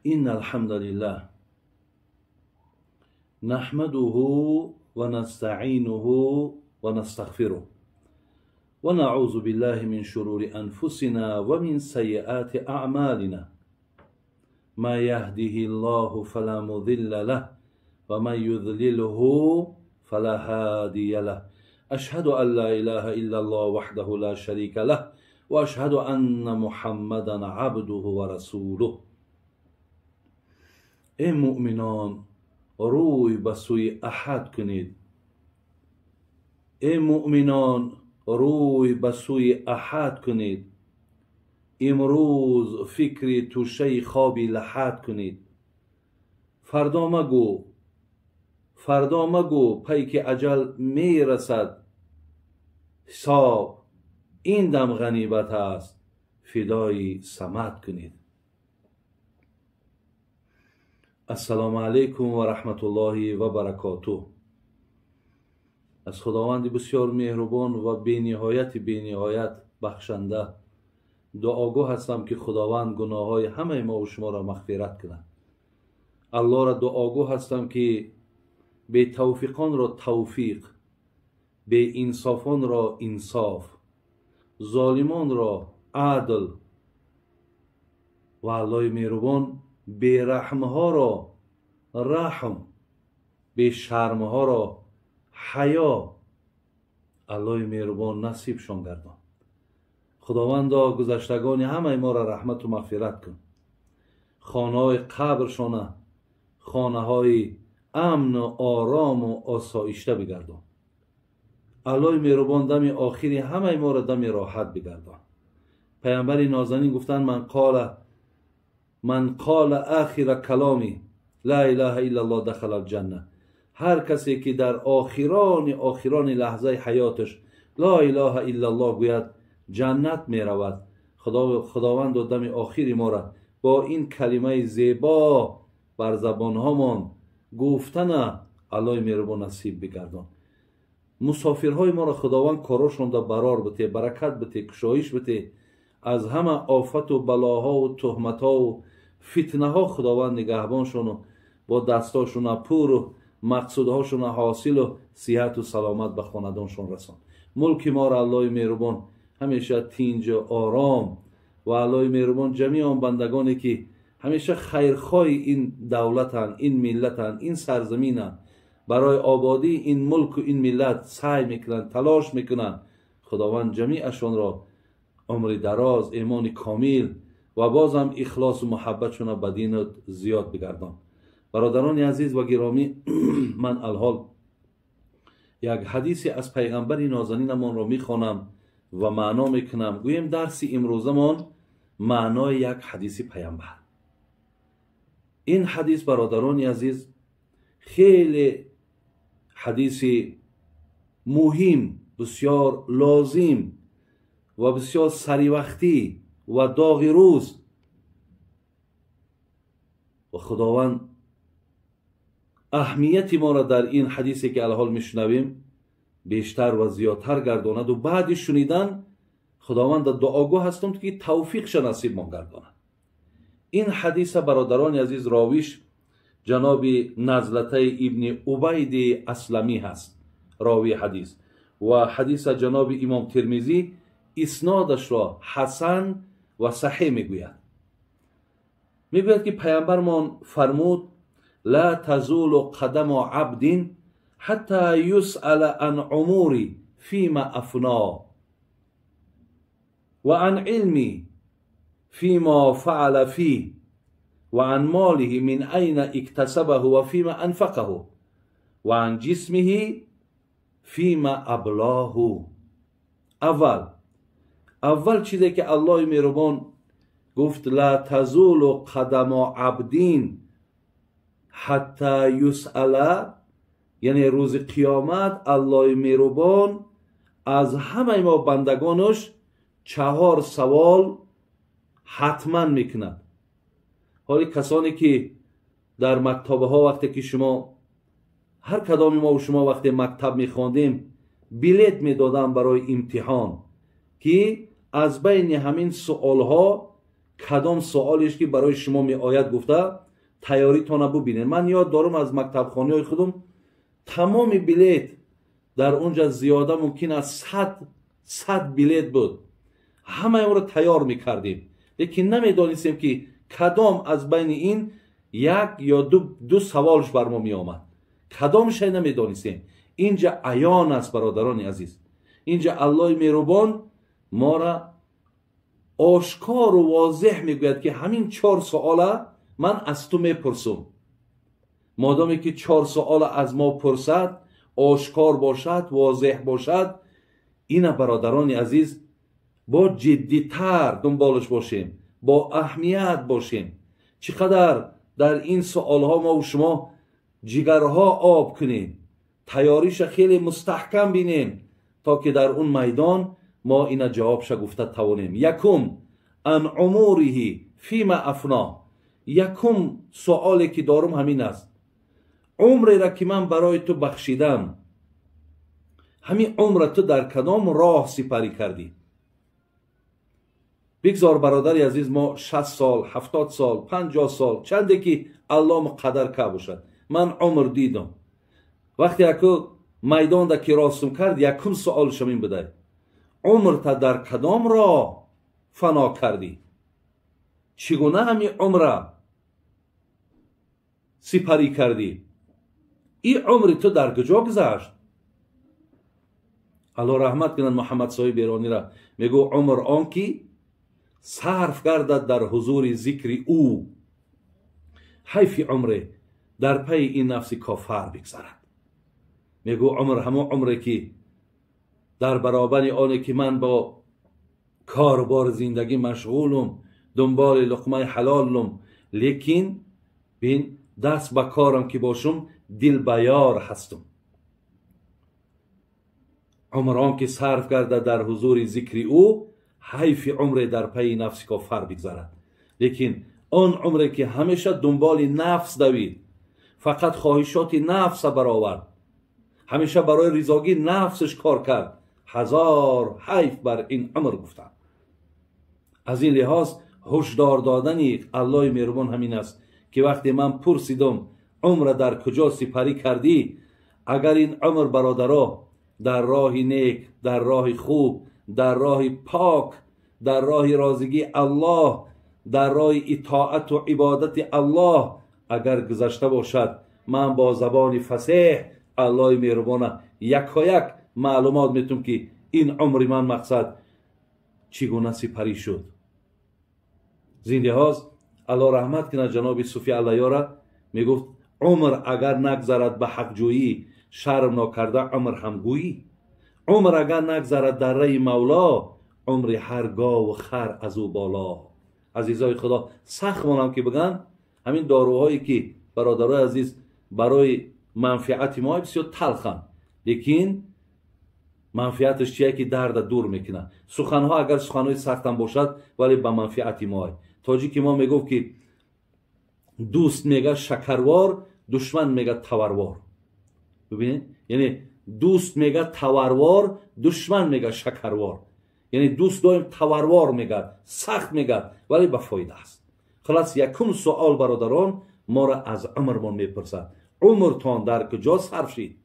إن الحمد لله نحمده ونستعينه ونستغفره ونعوذ بالله من شرور أنفسنا ومن سيئات أعمالنا ما يهده الله فلا مضل له ومن يضلله فلا هادي له أشهد أن لا إله إلا الله وحده لا شريك له وأشهد أن محمدا عبده ورسوله. ای مؤمنان روی به سوی احد کنید، ای مؤمنان روی به سوی احد کنید، امروز فکر توشه خوابی لحد کنید. فردا مگو، فردا مگو پیک اجل میرسد، حساب این دم غنیمت است فدای صمد کنید. السلام علیکم و رحمت الله و برکاته. از خداوند بسیار مهربان و بینهایت بینهایت بخشنده دعاگو هستم که خداوند گناه های همه ما و شما را مغفرت کند. الله را دعاگو هستم که به توفیقان را توفیق، به انصافان را انصاف، ظالمان را عدل و الله مهربان به رحمها را رحم، به شرمها را حیا الله مهربان نصیبشان گردان. خداوندا گذشتگان همه ما را رحمت و مغفرت کن. خانه های قبرشانه خانه های امن و آرام و آسایشته بگردان. الله مهربان دم آخری همه ما را دم راحت بگردان. پیامبر نازنین گفتند من قال آخر کلامی لا اله الا الله دخل الجنه. هر کسی که در آخران لحظه حیاتش لا اله الا الله گوید جنت می رود. خداوند و دم آخری ما را با این کلمه زیبا بر زبانهامان گفتن الله مهربان نصیب بگردان. مسافرهای ما را خداوند کاراشون را برار بته، برکت بته، کشایش بته، از همه آفت و بلاها و تهمتها و فتنه ها خداوند نگهبانشون و با دستاشون پور و مقصودهاشون حاصل و صحت و سلامت به خاندانشون رسان. ملک ما را الله مهربان همیشه تینج و آرام و الله مهربان جمیع آن بندگانی که همیشه خیرخواه این دولتن، این ملتن، این سرزمینن، برای آبادی این ملک و این ملت سعی میکنن، تلاش میکنن، خداوند جمیعشان را عمر دراز، ایمان کامل و بازم اخلاص و محبتشون به دینت زیاد بگردان. برادران عزیز و گرامی، من الحال یک حدیثی از پیغمبر نازنینمان را میخوانم و معنا میکنم. گوییم درس امروزمان معنای یک حدیث پیغمبر. این حدیث برادران عزیز خیلی حدیث مهم، بسیار لازم و بسیار سریوقتی و داغ روز و خداوند اهمیت ما را در این حدیثی که الحال میشنویم بیشتر و زیادتر گرداند و بعد شنیدن خداوند دعاگو هستم که توفیقش نصیب ما گرداند. این حدیث برادران عزیز راویش جناب نزلته ابن عبید اسلمی هست، راوی حدیث، و حدیث جناب امام ترمذی اسنادش را حسن و صحیح میگوید. میگوید که پیامبرمان فرمود لا تزول قدم عبد حتی یسأل عن عموری فيما افنا و عن علمی فيما فعل فيه وعن ماله من أين اكتسبه وفيما أنفقه وعن جسمه فيما أبلاه. اول چیزی که الله مهربان گفت لا تزول قدم عبدین حتی یسأل، یعنی روز قیامت الله مهربان از همه ما بندگانش 4 سوال حتما میکند. حالی کسانی که در مکتبه ها وقتی که شما هر کدامی ما و شما وقتی مکتب میخواندیم بلیت میدادن برای امتحان که از بین همین سوال ها Кадом суолеш ки барои шумо меояд гуфта тайёритона бубинед. Ман ёд дорам аз мактабхонаҳои худум тамоми билет дар онҷа зиёда мумкин аст 100 билет буд. Ҳамаи онро тайёр мекардем, лекин намедонистем ки кадом аз байни ин як ё ду саволш бар мо меомад. Кадомшай намедонистем. Инҷа аён аст, бародарони азиз. Инҷа Аллоҳи меҳрубон мора ошкору возеҳ мегӯяд ки ҳамин 4 суола ман аз ту мепурсум. Модоме ки 4 суола аз мо пурсад, ошкор бошад, возеҳ бошад, ина бародарони азиз бо ҷиддитар дунболаш бошем, бо аҳамият бошем. Чӣ қадар дар ин суолҳо мо шумо ҷигарҳо об кунем, тайёриша хеле мустаҳкам бинем, то ки дар он майдон мо ина ҷавобша гуфта тавонем. Якум, ан умуриҳи фима афно. Якум суоле ки дорум ҳамин аст: умреро ки ман барои ту бахшидам, ҳамин умра ту дар кадом роҳ сипарӣ кардӣ? Бигзор бародари азиз мо 60 сол, 70 сол, 50 сол, чанде ки Аллоҳ муқаддар карда бошад. Ман умр дидам. Вақте яку майдонда ки ростум кард, якум суолшам ин будай: умрта дар кадом роҳ фано кардӣ? Чӣ гуна ҳамин умра сипарӣ кардӣ? Ин умри ту дар куҷо гузашт? Аллоҳ раҳмат кунад Муҳаммад соҳиб Эронира, мегӯ умр он ки сарф гардад дар ҳузури зикри ӯ, ҳайфи умре дар пайи ин нафси кофар бигзарад. Мегӯ умр ҳамон умре ки дар баробари оне ки ман бо корубори зиндагӣ машғулум, дунболи луқмаи ҳалолум, лекин бин даст ба корам ки бошум, дил ба ёр ҳастум. Умр он ки сарф гардад дар ҳузури зикри ӯ, ҳайфи умре дар пайи нафси кофар бигзарад. Лекин он умре ки ҳамеша дунболи нафс давид, фақат хоҳишоти нафса баровард, ҳамеша барои ризогии нафсаш кор кард, ҳазор ҳайф бар ин умр гуфтам. Аз ин лиҳоз ҳушдор додани Аллоҳи меҳрубон ҳамин аст ки вақте ман пурсидам умра дар куҷо сипарӣ кардӣ, агар ин умр бародаро дар роҳи нек, дар роҳи хуб, дар роҳи пок, дар роҳи розигии Аллоҳ, дар роҳи итоату ибодати Аллоҳ агар гузашта бошад, ман бо забони фасеҳ Аллоҳи меҳрубона якояк маълумот метум ки ин умри ман мақсад чӣ гуна сипарӣ шуд. Зин лиҳоз Аллоҳ раҳмат кунад ҷаноби Суфи Аллаёра, мегуфт умр агар нагзарад ба ҳақҷӯӣ, шарм нокарда умр ҳамгӯӣ. Умр агар нагзарад дар раи Мавло, умри ҳар гову хар аз ӯ боло. Азизои Худо, сахт монам ки бигӯянд ҳамин доруҳое ки бародарои азиз барои манфиати мо бисёр талханд, лекин манфиаташ чие ки дарда дур мекунад. Суханҳо агар суханҳои сахтам бошад, вале ба манфиати мо. Тоҷики мо мегуфт ки дӯст мега шакарвор, душман мега таварвор. Бибинед, яъне дӯст мега таварвор, душман мега шакарвор. Яъне дӯст доим таварвор мегӯяд, сахт мегӯяд, вале ба фоида аст. Халас якум суол бародарон моро аз умрмон мепурсад: умртон дар куҷо сарф шид?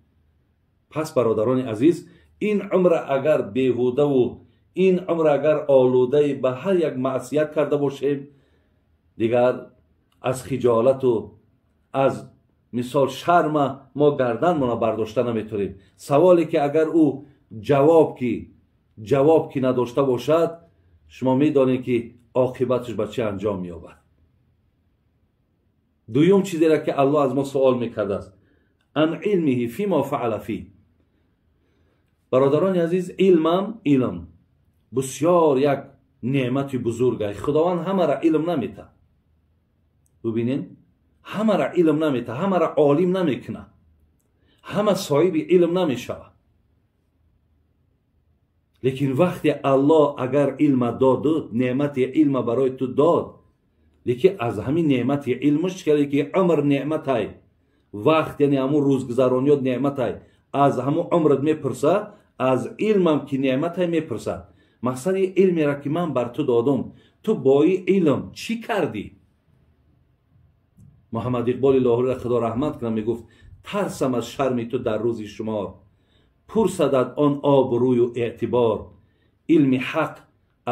Пас бародарони азиз, ин умра агар беҳудаву ин умра агар олудаи ба ҳар як маъсият карда бошем, дигар аз хиҷолату аз мисол шарма мо гарданмона бардошта наметавонем. Саволе ки агар ӯ ҷавоб ки надошта бошад, шумо медонед ки оқибаташ ба чӣ анҷом меёбад. Дуюм чизеро ки Аллоҳ аз мо суол мекардааст: ан илмиҳи фима фаъала фи. Бародарони азиз, илмам илм бисёр як неъмати бузург аст. Худованд ҳамаро илм наметаҳад. Бубинед, ҳамаро илм наметаҳад, ҳамаро олим намекунад, ҳама соҳиби илм намешавад. Лекин вақте Аллоҳ агар илма доду, неъмати илма барои ту дод, лекин аз ҳамин неъмати илмаш чӣ ки умр неъматай, вақт яъне ҳамун рӯзгузарониёт неъматай, аз ҳамун умрат мепурса, аз илмам ки неъматай мепурсад. Мақсади илмеро ки ман бар ту додум, Ту бо ин илм чӣ кардӣ? Муҳаммад Иқболи Лоҳурӣ худо раҳмат кунад мегуфт тарсам аз шарми ту дар рӯзи шумор, пурсадад он обрӯю эътибор. Илми ҳақ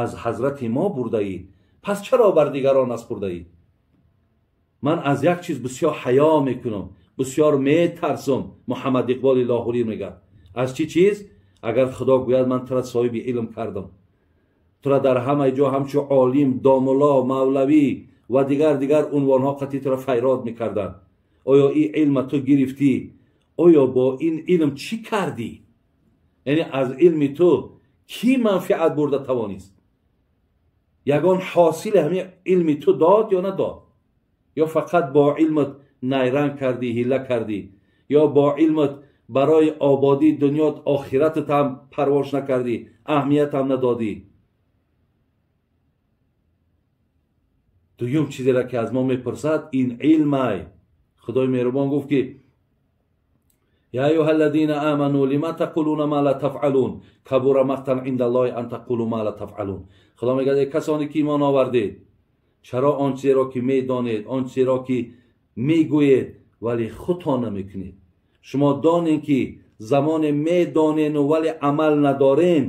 аз ҳазрати мо бурдаӣ, пас чаро бар дигарон наспурдаӣ? Ман аз як чиз бисёр ҳаё мекунам, бисёр метарсам. Муҳаммад Иқболи Лоҳурӣ мегӯяд аз чӣ чиз? Агар худо гӯяд ман тура соҳиби илм кардам, тура дар ҳамаи ҷо ҳамчун олим, домулло, мавлавӣ ва дигар унвонҳо қатъи тура файрод мекарданд, оё ин илма ту гирифтӣ? Оё бо ин илм чӣ кардӣ? Яъне аз илми ту кӣ манфиат бурда тавонист? Ягон ҳосили ҳамин илми ту дод ё надод? Ё фақат бо илмат найранг кардӣ, ҳила кардӣ, ё бо илмат барои ободии дунёт охиратат ҳам парвош накардӣ, аҳамият ҳам надодӣ? Дуюм чизеро ки аз мо мепурсад ин илмай. Худои меҳрубон гуфт ки я айюҳа аллазина аману лима тақулуна ма ла тафъалун кабура мақтан инда Аллоҳи ан тақулу ма ла тафъалун. Худо мегӯяд эй касоне ки имон овардед, чаро он чизеро ки медонед, он чизеро ки мегӯед, вале худтон намекунед? Шумо донед ки замоне медонену вале амал надорен,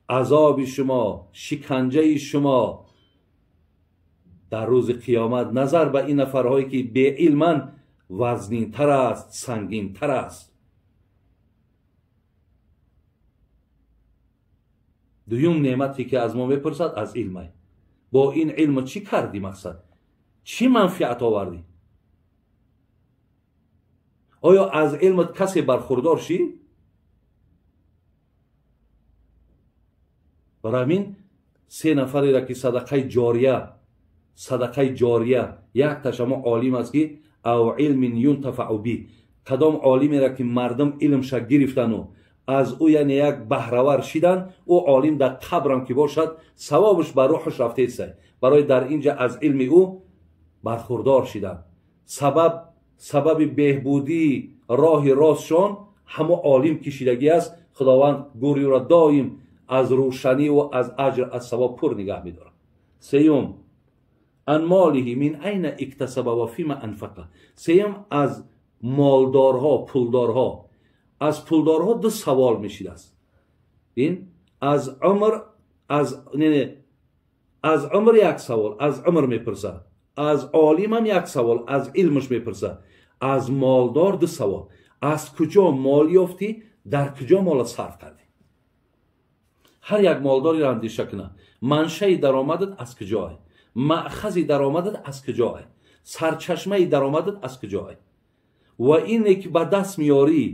азоби шумо, шиканҷаи шумо дар рӯзи қиёмат назар ба ин нафарҳое ки беилманд вазнинтар аст, сангинтар аст. Дуюм неъмате ки аз мо мепурсад аз илмай. Бо ин илм чӣ кардӣ? Мақсад чӣ манфиат овардӣ? Оё аз илмат касе бархурдор шид? Барои ҳамин се нафареро ки садақаи ҷория, якташ ҳамо олим аст ки ав илмин юнтафау би, кадом олимеро ки мардум илмша гирифтану аз ӯ яъне як баҳравар шидан, ӯ олим дар қабрам ки бошад савобаш ба рӯҳаш рафтеса. Барои дар инҷа аз илми ӯ бархурдор шидан, сабаби беҳбудии роҳи ростшон ҳамо олим кишидагӣ аст. Худованд гӯри ӯро доим аз рӯшаниву аз аҷр, аз савоб пур нигаҳ медорад. Сеюм ан молиҳи мин айна иктасаба ва фима анфақа. Сеюм аз молдорҳо, пулдорҳо. Аз пулдорҳо ду савол мешидааст. Ин аз умр, аз умр як савол, аз умр мепурсад. Аз олимам як савол, аз илмаш мепурсад. Аз молдор ду савол: аз куҷо мол ёфтӣ, дар куҷо мола сарф кардӣ? Ҳар як молдориро андеша кунад: маншаи даромадат аз куҷое, маъхази даромадат аз куҷое, сарчашмаи даромадат аз куҷое, ва ине ки ба даст меёрӣ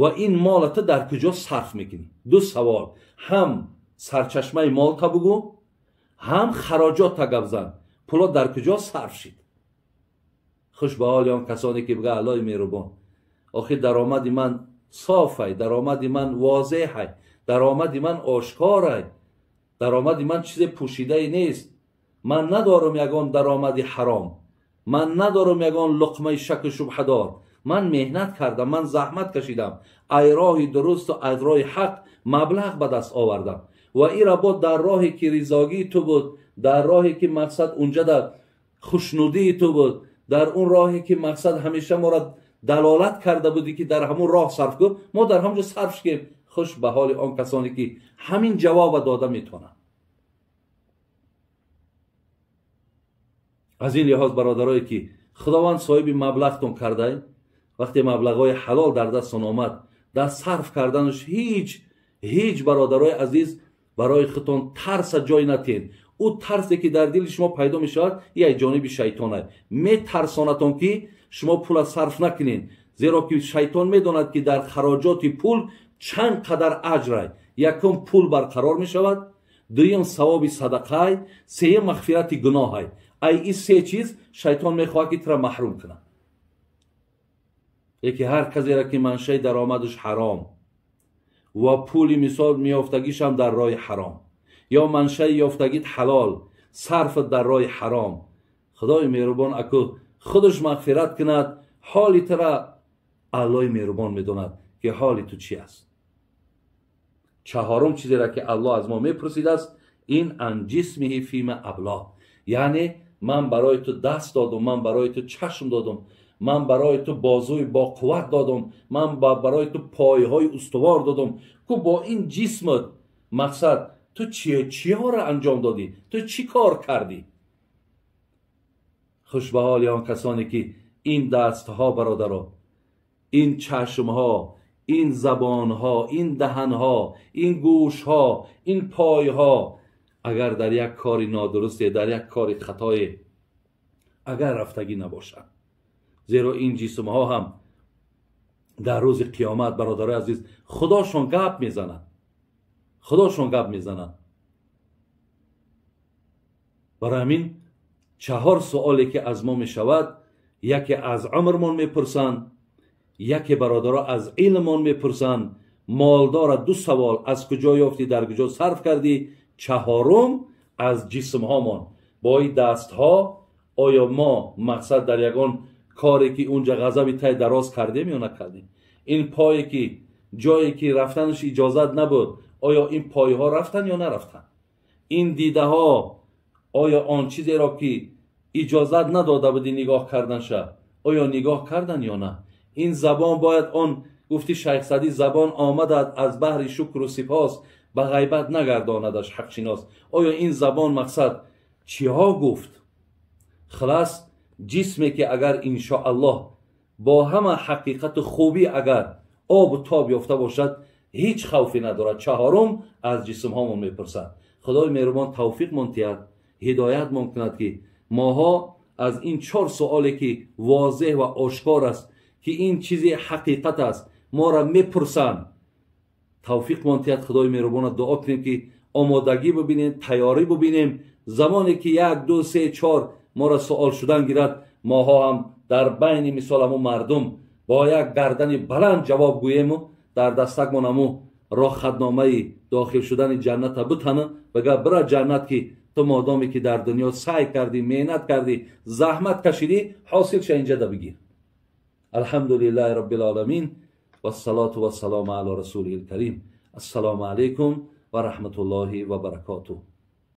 ва ин молата дар куҷо сарф мекунӣ? Ду савол: ҳам сарчашмаи молта бугӯ, ҳам хароҷотта гап зан, пуло дар куҷо сарф шид. Хуш ба ҳоли он касоне ки бигӯяд Аллоҳи меҳрубон, охир даромади ман софай, даромади ман возеҳай, даромади ман ошкорай, даромади ман чизе пӯшидае нест, ман надорам ягон даромади ҳаром, ман надорам ягон луқмаи шаку шубҳадор, ман меҳнат кардам, ман заҳмат кашидам, ай роҳи дурусту аз роҳи ҳақ маблағ ба даст овардам ва ира бо дар роҳе ки ризогии ту буд, дар роҳе ки мақсад унҷа дар хушнудии ту буд, дар он роҳе ки мақсад ҳамеша моро далолат карда будӣ ки дар ҳамон роҳ сарф кун, мо дар ҳамон ҷо сарф шудем. Хуш ба ҳоли он касоне ки ҳамин ҷавоба дода метавонанд. Аз ин лиҳоз бародарое ки худованд соҳиби маблағтон карда, вақте маблағҳои ҳалол дар дастон омад, дар сарф карданаш ҳеҷ бародарои азиз барои худтон тарса ҷой натиҳед. Ӯ тарсе ки дар дили шумо пайдо мешавад, як ҷониби шайтон аст. Метарсонатон ки шумо пула сарф накунед, зеро ки шайтон медонад ки дар хароҷоти пул чанд қадар аҷрай. Якум пул барқарор мешавад, дуюм савоби садақай, сеюм мағфирати гуноҳай. Ай ин се чиз шайтон мехоҳад ки тура маҳрум кунад. Яке ҳар касеро ки маншаи даромадаш ҳаром ва пули мисол меёфтагишам дар роҳи ҳаром, ё маншаи ёфтагит ҳалол, сарфат дар роҳи ҳаром, худои меҳрубон аку худаш мағфират кунад, ҳоли тура Аллоҳи меҳрубон медонад ки ҳоли ту чи аст. Чаҳорум чизеро ки Аллоҳ аз мо мепурсидааст Ин ан ҷисмиҳи фима абло, яъне ман барои ту даст додум, ман барои ту чашм додум, ман барои ту бозуи бо қувват додум, ман барои ту пойҳои устувор додум. Ку бо ин ҷисмат мақсад ту чиҳоро анҷом додӣ, ту чӣ кор кардӣ? Хуш ба ҳоли он касоне ки ин дастҳо бародаро, ин чашмҳо, ин забонҳо, ин даҳанҳо, ин гӯшҳо, ин пойҳо агар дар як кори нодурусте, дар як кори хатое агар рафтагӣ набошад. Зеро ин ҷисмҳо ҳам дар рӯзи қиёмат бародарои азиз худошон гап мезанад, худошон гап мезанад. Барои ҳамин чаҳор суоле ки аз мо мешавад, яке аз умрмон мепурсанд, яке бародаро аз илммон мепурсанд, молдора ду савол: аз куҷо ёфтӣ, дар куҷо сарф кардӣ. Чаҳорум аз ҷисмҳомон, бо ин дастҳо оё мо мақсад дар ягон коре ки унҷа ғазаби тай дароз кардем ё накардем? Ин пое ки ҷое ки рафтанаш иҷозат набуд, оё ин пойҳо рафтан ё нарафтан? Ин дидаҳо оё он чизеро ки иҷозат надода буди нигоҳ карданша, оё нигоҳ кардан ё на? Ин забон бояд он гуфти Шайх Саъдӣ, забон омадад аз баҳри шукру сипос, ба ғайбат нагардонадаш ҳақшинос. Оё ин забон мақсад чиҳо гуфт? Хилас ҷисме ки агар иншоаллоҳ бо ҳама ҳақиқату хубӣ агар обу тоб ёфта бошад, ҳеҷ хавфе надорад. Чаҳорум аз ҷисмҳомон мепурсад. Худои меҳрубон тавфиқмон тиҳад, ҳидоятмон кунад ки моҳо аз ин чор суоле ки возеҳ ва ошкор аст, ки ин чизи ҳақиқат аст, моро мепурсанд, тавфиқмон тиҳад. Худои меҳрубона дуо кунем ки омодагӣ бибинем, тайёрӣ бибинем. Замоне ки 1, 2, 3, 4 моро суол шудан гирад, моҳо ҳам дар байни мисол ҳамун мардум бо як гардани баланд ҷавоб гӯему дар дастакмон ҳамун роҳхатномаи дохил шудани ҷанната бутана, бага бира ҷаннат ки ту модоме ки дар дунё сай кардӣ, меҳнат кардӣ, заҳмат кашидӣ, ҳосил ша инҷа да бигир. Алҳамдулиллаҳи роббил оламин вассалоту вассалому ало расулиҳил карим. Ассалому алайкум ва раҳматуллоҳи ва баракотуҳ.